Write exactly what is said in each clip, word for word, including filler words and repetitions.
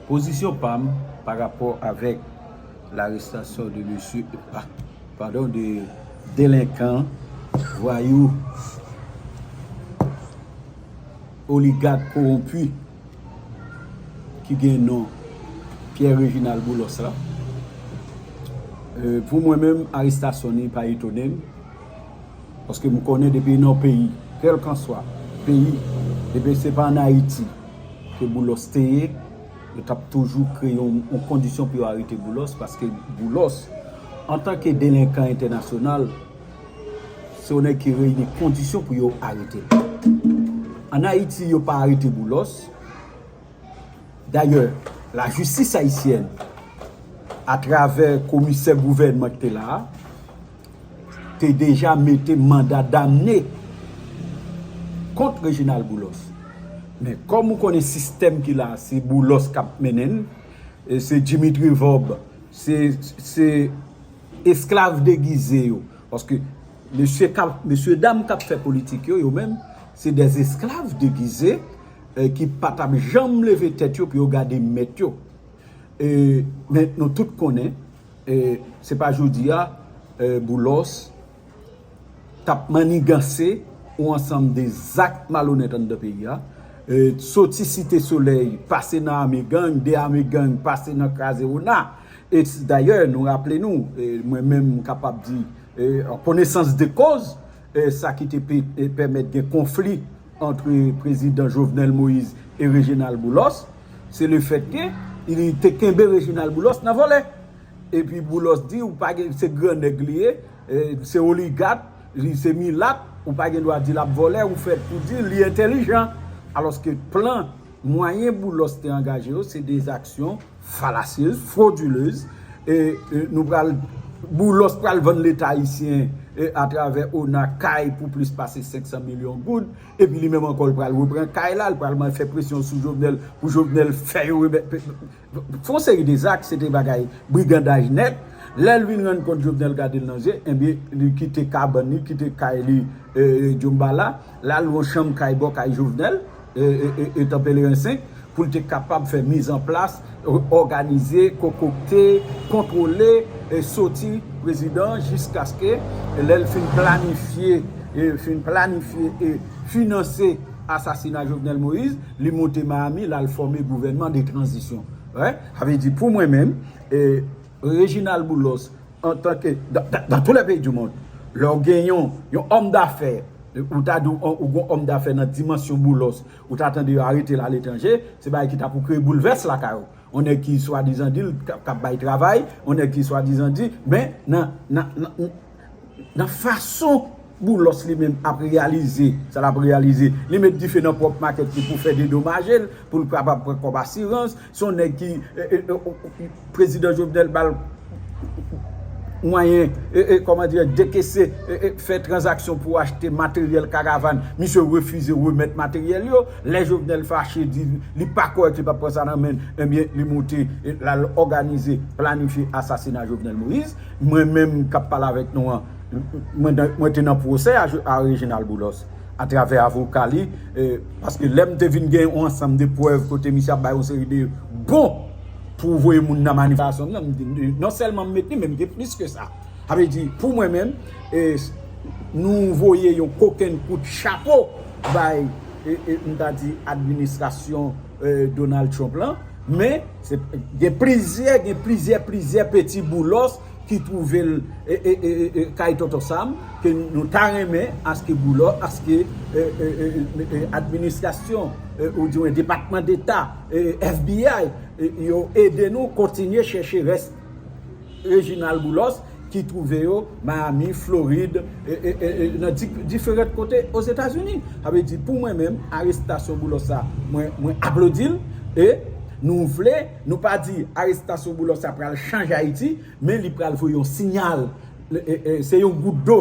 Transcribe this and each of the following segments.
Pozisyon pa m pa rapò avèk larestasyon de mesye, ah, padon, de delenkan, vwayou, oligak kowonpi ki gen non Pierre Reginald Boulos la. Euh, pou mwen menm, arestasyon li pa etone m. Paske m konnen depi nan peyi, kèlkanswa peyi, depi se pa an Ayiti ke Boulos te ye, yo t ap toujou kreye yon, yon kondisyon pou yo arete Boulos, paske Boulos, antanke delenkan entènasyonal, se yon nèg ki reyini kondisyon pou yo arete l. An Ayiti, yo pa arete Boulos. Dayè, lajistis ayisyèn, atravè komisè gouvènman ki te la a, te deja mete manda damne kont Reginald Boulos. Men kòm ou konnen sistèm ki la, se Boulos k ap mennen l, e se Dimitri Vorbe, se, se esklav degize yo. Paske mesye k ap, mesye dam k ap fè politik yo, yo menm, se des esclaves déguisés, eh, ki pa t ap janm leve tèt yo pou yo gade mèt yo. E, men nou tout konnen, e, se pa jodi a, e, Boulos t ap maniganse yon ansanm de zak malonèt anndan peyi a, e, soti Site Solèy, pase nan Ame Gang, de Ame Gang, pase nan kraze Ona. E dayè, nou raple nou, e, mwen menm m kapab di, e, an konesans de koz, e, sa ki te pe-, e, pèmèt gen konfli ant prezidan Jovenel Moïse e Reginald Boulos, se le fèt ke li te kenbe Reginald Boulos nan vòlè. Epi Boulos di, ou pa gen, se gran nèg li ye, e, se oligak, li se milat, ou pa gen dwa di l ap vòlè, ou fèt pou di li entèlijan. Alòske plan, mwayen Boulos te angaje yo, se de aksyon falasyez, fwodilez, e, e, nou pral, Boulos pral vann Leta ayisyen, e, atravè Ona kay pou plis pase senk san milyon goud, epi li menm ankò, l pral reprann kay la, l pral fè presyon sou Jovenel, pou Jovenel fè yo remèt, fè yon seri de zak, se te bagay brigandaj nèt. Lè l vin rann kont Jovenel gade l nan je, ebyen, li kite kabann li, kite kay li, e, e, Djoumba la, l al yon chanm kay bò kay Jovenel, e, e, e, e, Tanpelerensenk, pou l te kapab fè mizanplas, o-, òganize, kokokte, kontwole, e, soti prezidan jiskaske lè l fin planifye, e, fin planifye e finanse asasina Jovenel Moïse, li monte Miami, l al fòme gouvènman de tranzisyon. Wè, sa vle di pou mwen menm, e, Reginald Boulos, antanke, dans, dans, dans tous les pays du monde, lè w gen yon, yon òm dafè, ou ta di w, ou gen yon òm dafè nan dimansyon Boulos, ou ta tande yo arete l aletranje, se bagay ki ta pou kreye boulvès lakay ou. Yon nèg ki swadizan di l k ap, k ap bay travay, yon nèg ki swadizan di, men nan, nan, nan, nan fason Boulos li menm ap reyalize sa l ap reyalize. Li met dife nan pwòp makèt li pou fè dedomaje l, pou l kapab pran kòb asirans. Se yon nèg ki, e, e, e, prezidan Jovenel ba l mwayen, e, e, kòman dirè, dekese, e, e, fè tranzaksyon pou achte materyèl karavàn. Misye refize remèt materyèl yo. Lè Jovenel fache, di li pa kòrèk, li p ap pran sa nan men l, ebyen, li moute, e, l al òganize, planifye asasina Jovenel Moïse. Mwen menm k ap pale avèk nou an, mwen, mwen te nan pwosè a, a Reginald Boulos atravè avoka li, e, paske lè m te vin gen yon ansanm de prèv kote misye ap bay yon seri de bon pou voye moun nan manifestasyon nan, m di, non sèlman m met li, men m gen plis ke sa. Sa vle di, pou mwen menm, e, nou voye yon kokenn kout chapo bay, e, e, m ta di, administrasyon, e, Donald Trump lan, men se, gen plizyè, gen plizyè, plizyè peti Boulos ki twouve l, e, e, e, e, e, kay Tonton Sam, ke nou ta renmen aske Boulos, aske, e, e, e, e, e, administrasyon, e, ou di mwen Depatman Deta, e, F B I, e, yo ede nou kontinye chèche rès Reginald Boulos ki twouve yo Miami, Florid, e, e, e, e, nan di-, diferan kote Ozetazini. Sa vle di, pou mwen menm, arestasyon Boulos sa, mwen, mwen aplodi l, e nou vle, nou pa di arestasyon Boulos sa pral chanje Ayiti, men li pral voye yon siyal. E, e, e, se yon gout dlo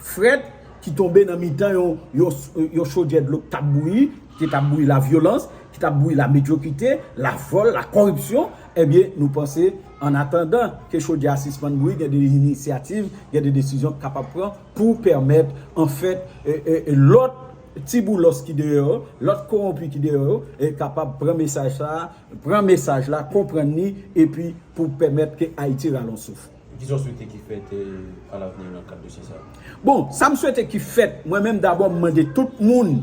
frèt ki tonbe nan mitan yon, yon, yon chodyè dlo k t ap bouyi, ki t ap bouyi lavyolans, ki t ap bouyi lamedyokrite, lavòl, lakòripsyon. Ebyen, nou panse, an atandan ke chodyè a sispann bouyi, gen de inisyativ, gen de desizyon k kapab pran pou pèmèt, anfèt, e, e, e, lòt ti Boulos ki deyò yo, lòt kowonpi ki deyò yo, e kapab pran mesaj sa a, pran mesaj la, konprann li, epi pou pèmèt ke Ayiti rale yon souf. Kisa w swete ki fèt, eh, alavni nan kad dosye sa a? Bon, sa m swete ki fèt, mwen menm dabò, m mande tout moun,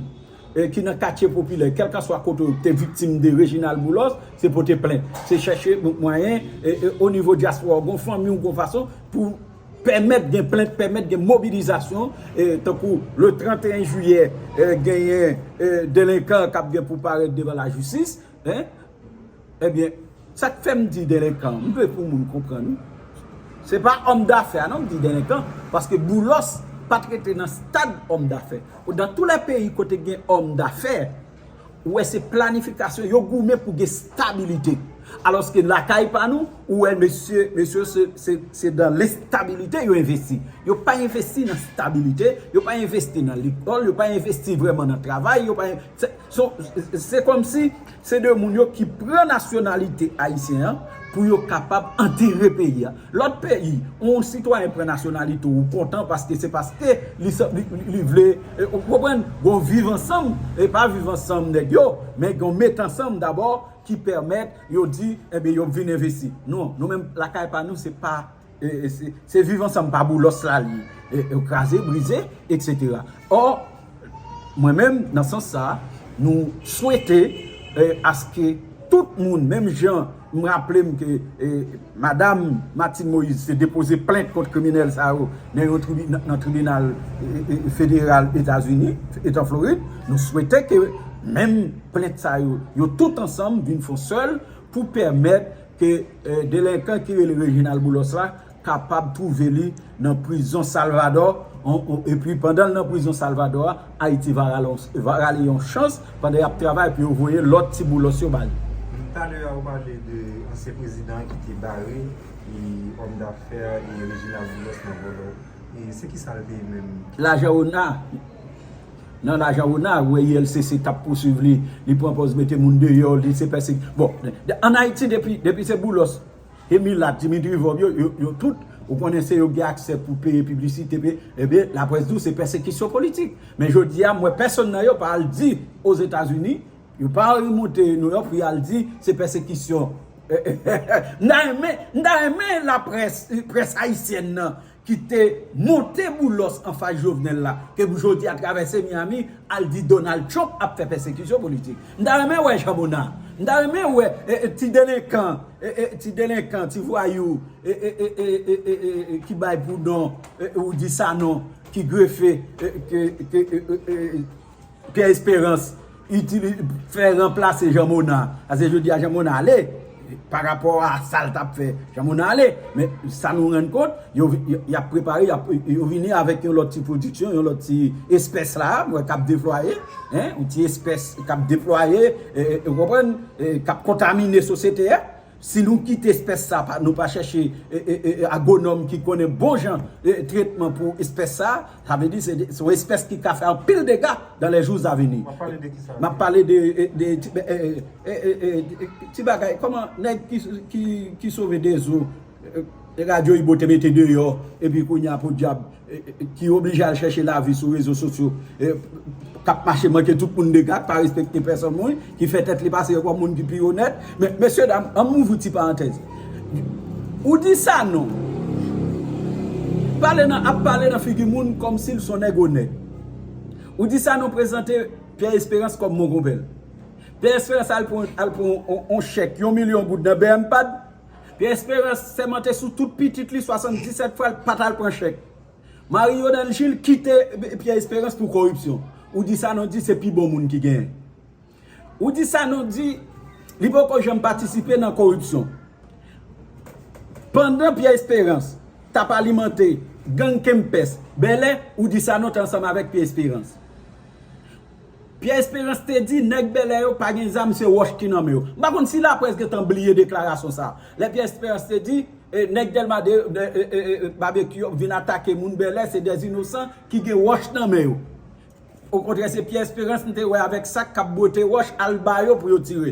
eh, ki nan katye popilè, kèlkanswa kote w te viktim de Reginald Boulos, se pote plent. Se chèche mwayen, eh, eh, o nivo dyaspora, w gon fanmi w, gon fason pou pèmèt gen plent, pèmèt gen mobilizasyon, eh, tankou le trant et un jiyè, eh, genyen, eh, delenkan k ap gen pou parèt devan lajistis, en. Ebyen, sa k fè m di delenkan, m vle pou moun konprann, wi. Se pa òm dafè a non m di delenkan, paske Boulos pa t rete nan stad òm dafè. Dans tous les pays kote gen òm dafè, ou wè se planifikasyon, yo goumen pou gen stabilite. Alòske lakay pa nou, ou wè mesye, mesye se, se, se dans l'instabilité yo envesti. Yo pa envesti nan stabilite, yo pa envesti nan lekòl, yo pa envesti vrèman nan travay, yo pa en-, se, se, se kòmsi se de moun yo ki pran nasyonalite ayisyen an pou yo kapab antere peyi a. Lòt peyi, yon sitwayen pran nasyonalite ou kontan paske se paske li, sa- li, li, li vle, eh, ou konprann, gon viv ansanm, e pa viv ansanm nèg yo, men gon met ansanm dabò ki pèmèt yo di, ebyen, yo vin envesti. Non, nou menm, lakay pa nou, se pa, eh, eh, se, se viv ansanm pa Boulos la li ye. Eh, eh, kraze, brize, etsetera. Ò, mwen menm, nan sans sa, nou swete, eh, aske tout moun, menm jan m raple m ke, eh, madam Martine Moïse te depoze plent kont kriminèl sa yo nan yon tribi-, nan, nan tribinal, eh, eh, federal Etazini, Eta Florid, nou swete ke menm plent sa yo, yo tout ansanm vin fon sèl pou pèmèt ke, eh, delenkan ki rele Reginald Boulos la kapab twouve li nan prizon Salvador, on- on- epi pandan l nan prizon Salvador a, Ayiti va rale, yon- va rale yon chans pandan y ap travay pou yo voye lòt ti Boulos yo ba li. Talè a, ou pale de ansyen prezidan ki te bare, e, òm dafè, e, Reginald Boulos nan vòlò. E se ki sa l te ye menm? Lajan ona. Nan lajan ona, ou wè U L C C t ap pouswiv li, li pran pòz mete moun deyò, li se pèse-, bon, an Ayiti, depi, depi se Boulos, e milat, Dimitri Vorbe, yo, yo, yo tout, ou konnen se yo gen aksè pou peye piblisite, pe-, ebyen, laprès di w se pèsekisyon politik. Men jodi a, m wè pèsonn nan yo pa al di Ozetazini, yo pa remonte Nouyòk pou y al di se pèsekisyon. M ta renmen, m ta renmen laprès, près ayisyèn nan ki te monte Boulos anfas Jovenel la, ke pou jodi a travèse Miami, al di Donald Trump ap fè pèsekisyon politik. M ta renmen wè Jean Monard. M ta renmen wè, eh, eh, ti delenkan, eh, eh, ti delenkan, ti vwayou, eh, eh, eh, eh, eh, eh, eh, eh, ki bay pou non, eh, eh, ou di sa non, ki grefe, eh, ke, ke, eh, eh, eh, Pierre Espérance itili-, fè ranplase Jean Monard. Paske jodi a Jean Monard ale, pa rapò a sa l t ap fè, Jean Monard ale. Men sa nou rann kont, yo, yo, y ap prepare, y ap, yo vini avèk yon lòt ti pwodiksyon, yon lòt ti espès la, mwen k ap deplwaye, en, yon ti espès k ap deplwaye, e, e, ou konprann, e, k ap kontamine sosyete a. Si nou kite espès sa, pa, nou pa chèche, e, e, e, e, agwonòm ki konnen bon jan, e, tretman pou espès sa, sa vle di se, se yon espès ki ka fè anpil dega dans les jours à venir. W ap pale de ki sa? M ap pale de, e, de, ti, e, e, e, e, e, ti bagay, kòman nèg ki, ki, ki sove de zo, e, e, Radyo Ibo te mete deyò, epi kounye a podyab, e, e, ki oblije al chèche lavi sou rezo sosyo, e, k ap mache manke tout moun dega, k pa respekte pèsonn moun, ki fè tèt li pase kòm moun ki pi onèt. Men, mesye dam, ann m ouvri ti parantèz. Ou di Sanon pale nan, ap pale nan figi moun kòmsi l se yon nèg onèt. Ou di Sanon prezante Pierre Espérance kòm monkonpè l. Pierre Espérance al pran, al pran on, on chèk yon milyon goud nan B M pad. Pierre Espérance sèmante sou tout pitit li swasanndisèt fwa l pa t al pran chèk. Marie Yonel Gilles kite Pierre Espérance pou koripsyon. Ou di Sanon di se pi bon moun ki genyen. Ou di Sanon di li poko janm patisipe nan koripsyon. Pandan Pierre Espérance t ap alimante gang Kempès Bèlè, ou di Sanon te ansanm avèk Pierre Espérance. Pierre Espérance te di nèg Bèlè yo pa gen zam, se wòch ki nan men yo. M pa konn si laprès gentan bliye deklarasyon sa a. Lè Pierre Espérance te di, e, nèg Dèlma de, de, e, e, e, Babekyou vin atake moun Bèlè, se dè inosan ki gen wòch nan men yo. Okontrè, se Pierre Espérance m te wè avèk sak k ap bwote wòch al ba yo pou yo tire.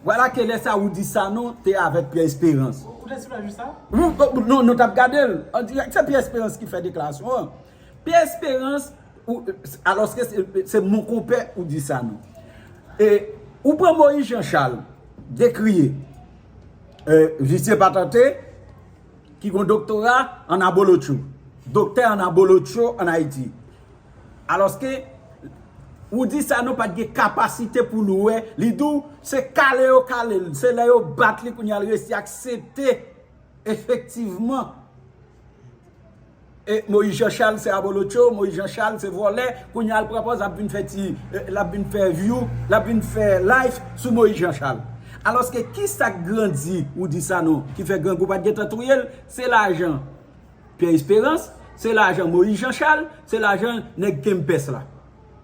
Vwala ke lè sa ou di Sanon te avèk Pierre Espérance. Ou te sou laj sa? Wi, non, nou t ap gade l an dirèk. Se Pierre Espérance ki fè deklarasyon an. Pierre Espérance, Alòske se, se mon konpè ou di sa non. E ou pran Moïse Jean Charles, dekriye, visye patante, ki gon doktora an abolotcho, doktè an abolotcho an Ayiti. Alòske ou di sa non, pa t gen kapasite pou l wè, li di w se kale yo kale l, se lè yo bat li kounye a l resi aksepte efektivman. E Moïse Jean Charles se abolotcho, Moïse Jean Charles se vòlè, kounye a l pran pòz l ap vin fè ti, l ap vin fè view, l ap vin fè live sou Moïse Jean Charles. Alòske kisa k grandi ou di sa non, ki fè grangou pa t gentan touye l, se lajan Pierre Esperance, se lajan Moïse Jean Charles, se lajan nèg Kempès la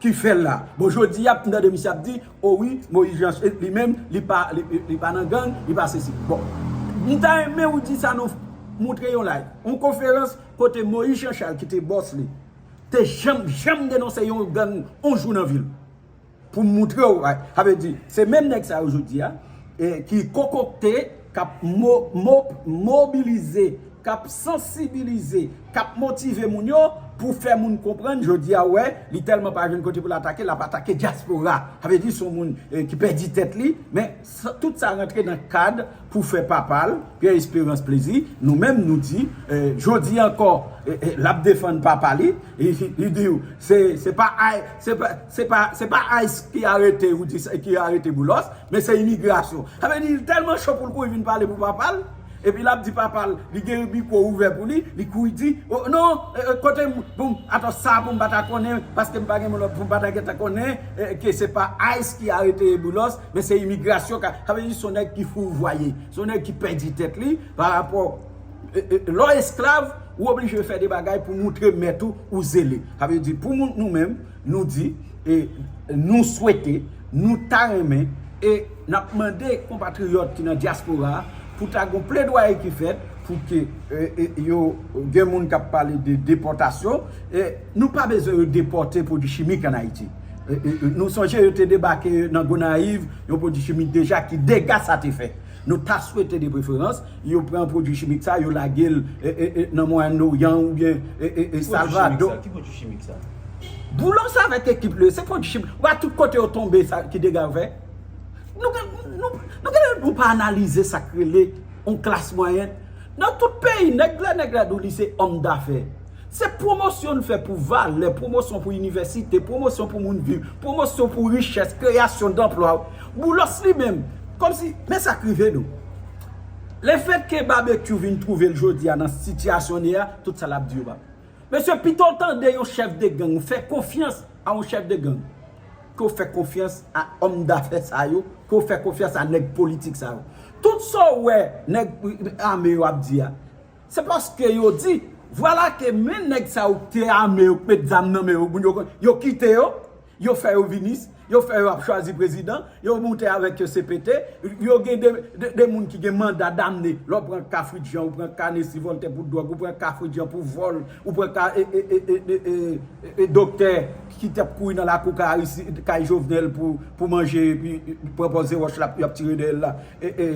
ki fè l la. Bon, jodi a m tande misye ap di o wi, Moïse Jean li menm li pa li, li pa nan gang, li pa sesi. Bon, m ta renmen ou di sa nou, moutre yon live, yon konferans kote Moïse Jean Charles ki te bòs li te janm janm denonse yon gang yon jou nan vi l. Pou m moutre w, sa vle di se menm nèg sa yo jodi a ki kokokte, k ap mobilize, k ap sansibilize, k ap motive moun yo pou fè moun konprann jodi a, wè, li tèlman pa jwenn kote pou l atake, l ap atake dyaspora. Sa vle di se yon moun ki pèdi tèt li, men tout sa rantre nan kad pou fè papa l Pierre Esperance plezi. Nou menm nou di jodi ankò, l ap defann papa li. Li di w se pa se pa se pa se pa ice ki arete ou di ki arete Boulos, men se imigrasyon. Sa vle di li tèlman cho pou l kouri vin pale pou papa l. Epi l ap di papa l li gen mikwo ouvè pou li, li kouri di non, kote m pou m atò sa pou m pa ta konnen, paske m pa gen moun lòt pou m pa ta gentan konnen ke se pa ice ki arete Boulos, men se imigrasyon ka. Sa vle di se yon nèg ki fouvwaye, se yon nèg ki pèdi tèt li pa rapò lè w esklav, ou oblije fè de bagay pou moutre mèt ou ou zele. Sa vle di pou nou menm nou di nou swete, nou ta renmen, e n ap mande konpatriyòt ki nan dyaspora a pou ta gon pledwaye ki fèt pou ke yo gen moun k ap pale de depòtasyon. Nou pa bezwen yo depòte pwodui chimik ann Ayiti. Nou sonje yo te debake nan Gonayiv yon pwodui chimik deja ki dega sa te fè. Nou ta swete de preferans yo pran pwodui chimik sa yo lage l nan Mwayen Oryan oubyen Salvadò. Ki pwodui chimik sa? Boulos avèk ekip li se pwodui chimik. Ou wè tout kote yo tonbe sa ki dega yo fè. Nou gen nou nou gen nou pa analize sa k rele yon klas mwayèn. Nan tout peyi nèg lè nèg la di w li se òm dafè. Se pwomosyon l fè pou valè, pwomosyon pou inivèsite, pwomosyon pou moun viv, pwomosyon pou richès, kreyasyon danplwa. Boulos li menm, kòmsi men sa k rive nou. Lefètke Babekyou vin twouve l jodi a nan sitiyasyon li a, tout sa l ap di yo pa. Mesye pito w tande yon chèf de gang ou fè konfyans a yon chèf de gang, ke w fè konfyans a òm dafè sa yo, ke w fè konfyans a nèg politik sa yo. Tout sa w wè nèg ame yo ap di a, se paske yo di vwala ke men nèg sa yo k te ame yo k met zam nan men yo moun yo yo kite yo, yo fè yo vinis, yo fè yo ap chwazi prezidan, yo moute avèk yo CPT. Yo gen de de de moun ki gen manda damne. Lè w pran ka Fritz Jean, ou pran ka Nessie Voltaire pou dwòg, ou pran ka Fritz Jean pou vòl, ou pran ka e e e e e e e doktè ki t ap kouri nan lakou kay Aristide, kay Jovenel pou pou manje epi pran pòz se wòch l ap y ap tire dèyè l la. E e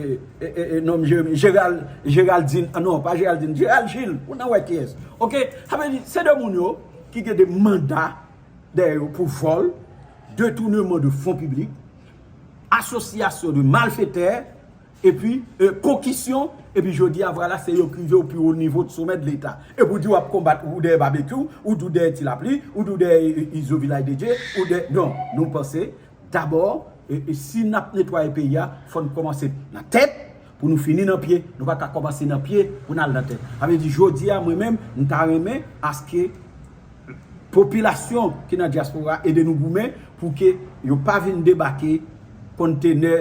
e e e nonm Jeremy, Gerald, Geraldine, ah non pa Geraldine, Gerald Gilles, ou nan wè kiyès. Oke, sa vle di se de moun yo ki gen de manda dèyè yo pou vòl, detouneman de fon piblik, asosyasyon de malfetè, epi konkisyon. Epi jodi a vwala se yo k rive o pi wo nivo de somè de Leta. Epi w di w ap konbat ou dèyè Babekyou, ou di w dèyè Ti Lapli, ou di w dèyè Izo Vilaj de Dye, ou dèyè non, nou panse dabò e si n ap netwaye peyi a fò n kòmanse nan tèt pou nou fini nan pye. Nou pa ka kòmanse nan pye pou n al nan tèt. Sa vle di jodi a mwen menm m ta renmen aske popilasyon ki nan dyaspora ede nou goumen pou ke yo pa vin debake kontenè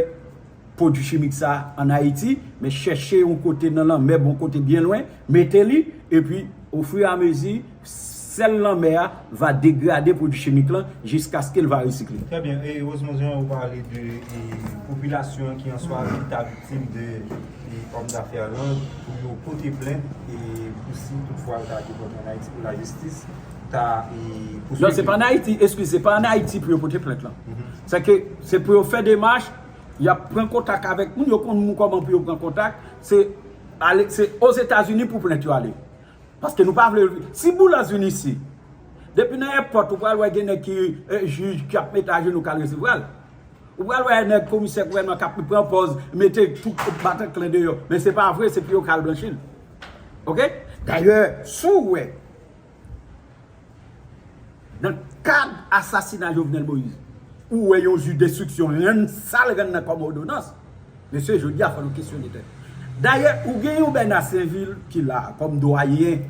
pwodui chimik sa an Ayiti, men chèche yon kote nan lanmè, bon kote byen lwen, mete li, epi ofiramezi sèl lanmè a va degrade pwodui chimik lan jiskaske l va resikle. Trè byen. E Rosemond Jean ou pale de e, popilasyon ki an swa ki ta viktim de e, òm dafè lan pou yo pote plent e, pou si toutfwa yo ta depòte an Ayiti pou lajistis ta e, pouswiv yo. Non, se pa an Ayiti, eskize, se pa an Ayiti pou yo pote plent lan. Se ke se pou yo fè demach, y ap pran kontak avèk moun, yo konn moun kòman pou yo pran kontak, se ale se Ozetazini pou plent yo ale. Paske nou pa vle si Boulos vin isi, Depi nan èpòt, ou pral wè gen nèg ki, eh, jij ki ap mete ajenou k al resevwa l. Ou pral wè nèg komisè gouvènman k ap pran pòz, mete tout bataklan deyò. Men se pa vre, se pou yo k al blanchi l. Oke? Dayè, si w wè, nan kad asasina Jovenel Moïse, ou wè yon jou destriksyon, rann sa l rann nan kòm òdonans. Mesye, jodi a, fò nou kesyone tèt. Dayè, ou gen yon Bernard Sainvil ki la kòm dwayen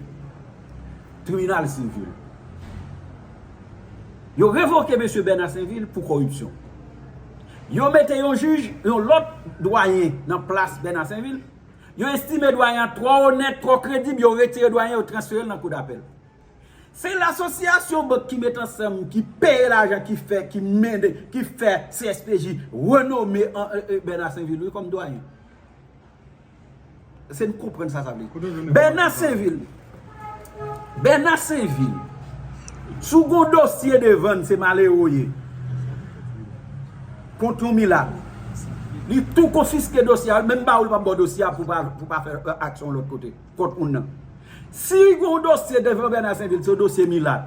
tribinal sivil. Yo revoke mesye Bernard Sainvil pou kòripsyon. Yo mete yon jij, yon lòt dwayen nan plas Bernard Sainvil. Yo estime dwayen an twò onèt, twò kredib, yo retire dwayen, yo transfere l nan koudapèl. Se lasosyasyon bank ki met ansanm, ki peye lajan, ki fè, ki mennen, ki fè C S P J renome an, e, e, Bernard Sainvil, wi, kòm dwayen. Se n konprann sa sa vle. Bernard Sainvil. Bernard Sainvil. Si w gon dosye devan l, se malere w ye. Kont yon milat. Li tou konfiske dosye a, menm ba ou li p ap ba w dosye a pou pa, pou pa fè, e, aksyon lòt kote. Kont moun nan. Si gon dosye devan Bernard Sainvil, se yon dosye milat.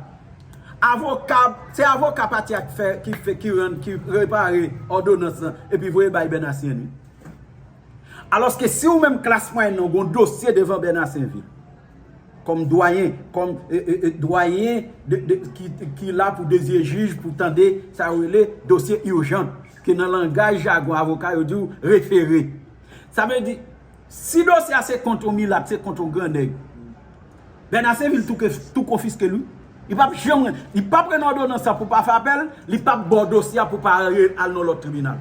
Avoka, se avoka pati a ki fè, ki fè, ki rann, ki repare òdonans lan, epi voye bay Bernard Sainvil. Alòske si ou menm klas mwayèn nan, gon dosye devan Bernard Sainvil, kòm dwayen, kòm, e, e, e, dwayen de, de, ki, ki la pou deziye jij, pou tande sa yo rele dosye ijan, ke nan langaj jagon avoka, yo di w refere. Sa vle di, si dosye a se kont yon milat, se kont yon gran nèg, Bernard Sainvil tou, ke, tou konfiske l, wi. Li p ap janm, li p ap rann òdonans la pou pa fè apèl, li p ap ba w dosye a pou pa re-, al nan lòt tribinal.